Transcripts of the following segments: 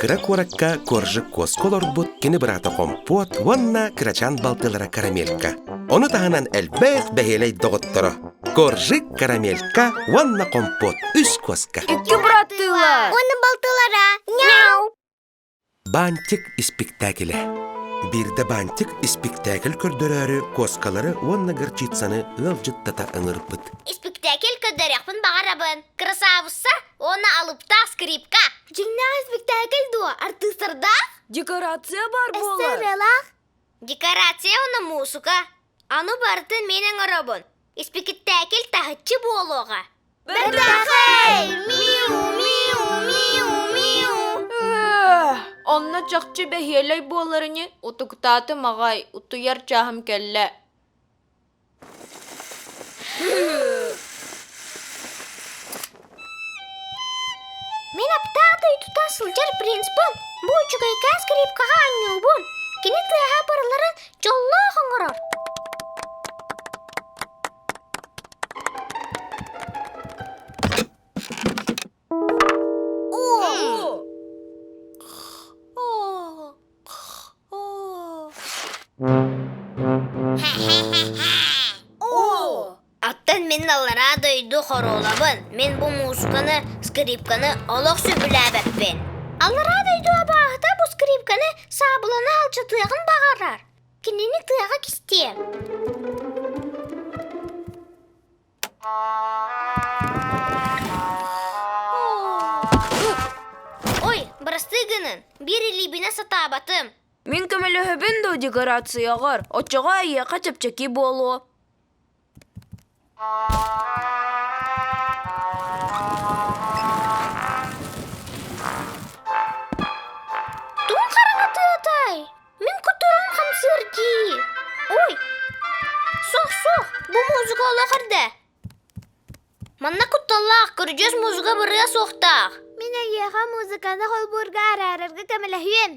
Кыра куоракка Коржик куоска олорбут кини быраата Хомпуот уонна кырачаан балтылара Карамелька. Ону таһынан элбэх бэһиэлэй доҕотторо Коржик, Карамелька уонна Хомпуот үс куоска. Икки быраттыылар. Уонна балтылара. Няу! Бантик испиктээкилэ. Биирдэ Бантик испиктээкил көрдөрөөрү куоскалары уонна горчицаны ыалдьыттата ыҥырбыт. Испиктээкил көрдөрүөхпүн баҕарабын. Красавица уонна алыптаах скрипка. Дьиҥнээх испиктээкил дуо? Артыыстардаах? Декорация баар буолар. Эссе Декорация уонна муусука. Аны барытын мин оҥоробун. Испиктээкил таһыччы буолуоҕа. Бэртээхэй! Миу, миу, миу, миу. Онно чахчы бэһиэлэй буолар ини, утуктаатым аҕай, утуйар чааһым кэллэ. Мин аптаах дойдута сылдьар принцпын, бу үчүгэйкээн скрипкаҕа оонньуубун. Кини тыаһа барыларын дьоллоох оҥорор. Оттон мин аллараа дойду хоруолабын. Мин бу муусуканы, скрипканы олох сөбүлээбэппин. Аллараа дойду абааһыта бу скрипканы саабылана алдьатыаҕын баҕарар. Кинини тыаҕа кистиэм. Ой, бырастыы гынын, биир илиибинэн сатаабатым. Мин көмөлөһөбүн дуо декорацияҕар, оччоҕо эйиэхэ чэпчэки буолуо. Тугун хараҥа тыатай? Мин кутуран хамсыыр дии. Ой, суох-суох, бу музыка олох эрдэ. Манна кутталлаах, көрүдьүөс музыка барыа суохтаах. Мин эйиэхэ музыканы холбуурга араарарга көмөлөһүөм.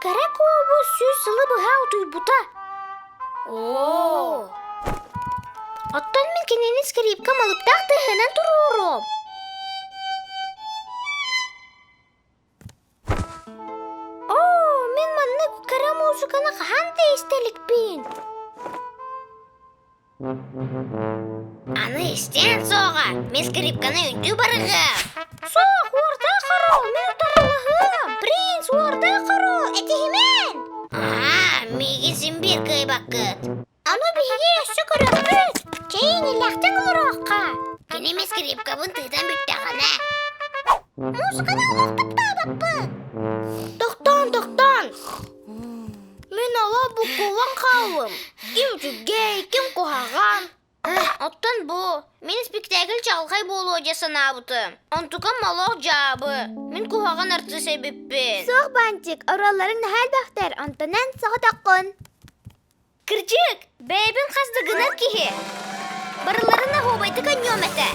Кэрэ куобу сүүс сылы быһа утуйбута. Оо! Оттон мин кинини скрипка малыктаах тыаһынан туруоруом. Оо, мин маннык кыра музыканы хаһан да истэ иликпин. Аны истиэн суоҕа, мин скрипканы үндүү барыгыам. Суох, уордаах хоруол, мин утарылаһыам. Принц, уордаах хоруол, этиһимэн! Аа, миигин син биир кыайбаккыт. Аны биһиги өссө көрөхпүт. Чэйин иллэхтик олоруохха. Кини мин скрипкабын тыытан бүттэҕинэ. Музыканы олох таптаабаппын. Тохтоон, тохтоон. Мин олох буккуллан хааллым. Ким үчүгэй, ким куһаҕан. Оттон бу, мин спектакль чаҕылхай буолуо дии санаабытым. Онтукам олох дьаабы. Мин куһаҕан артыыс эбиппин. Суох, Бантик, оруолларыҥ наһаа элбэхтэр, онтон эн соҕотоххун. Кырдьык, бэйэбин хас да гынар киһи. Барыларын оһуобайдык анньыам этэ.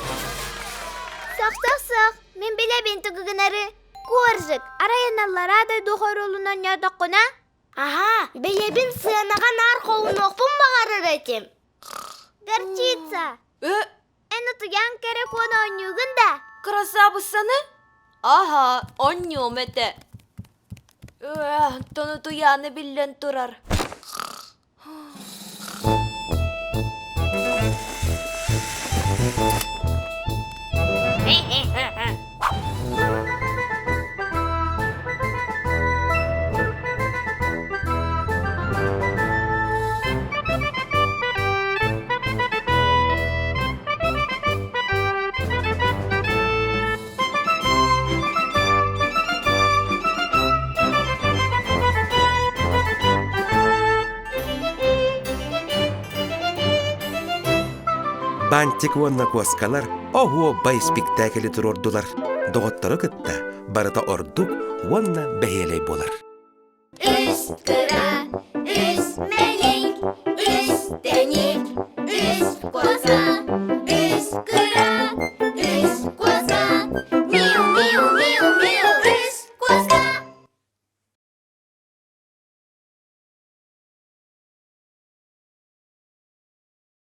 Сох-сох-сох, мин билэбин тугу гынары. Коржик, арай аналлараа дойду хоруолун оонньоотоххуна? Аһаа, бэйэбин сыанаҕа наар холунуохпун баҕарар этим. Горчица, Э, эн утуйан кэрэ куон оонньуугун да? Красавицаны? Аһаа, оонньуом этэ. Э, тонутуйааны биллэн турар. Бантик уонна куоскалар оһуобай спектаклы туруордулар. Доҕоттору кытта барыта ордук уонна бэһиэлэй буолар. Үс кыра.